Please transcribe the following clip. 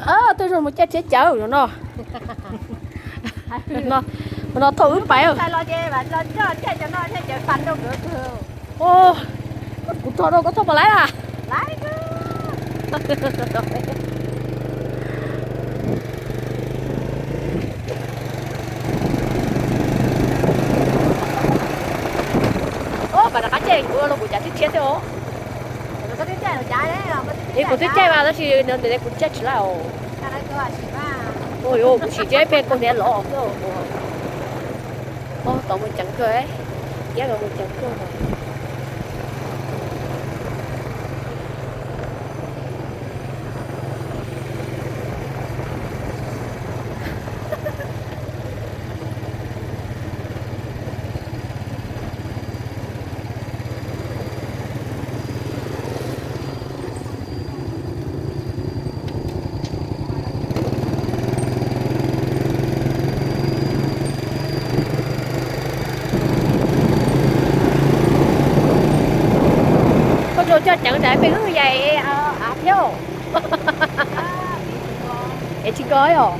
Tej zaum mus caij tsheb cav no. No thauj wb pais. Kuv rog rau koj thauj puas laib a? Mas rov qab caij kuv los kuv cav tib tshiab thiab os. Es kuv twb caij mas tab sis ntev kuv caij tsis laj os. Kuv sim tsis peb kaus hniav lov xwb. Tod mus ceev kawg, iab no mus ceev kawg. Koj tsuas coj ceev nram peb wb yais av thiab. Es tsis nco os.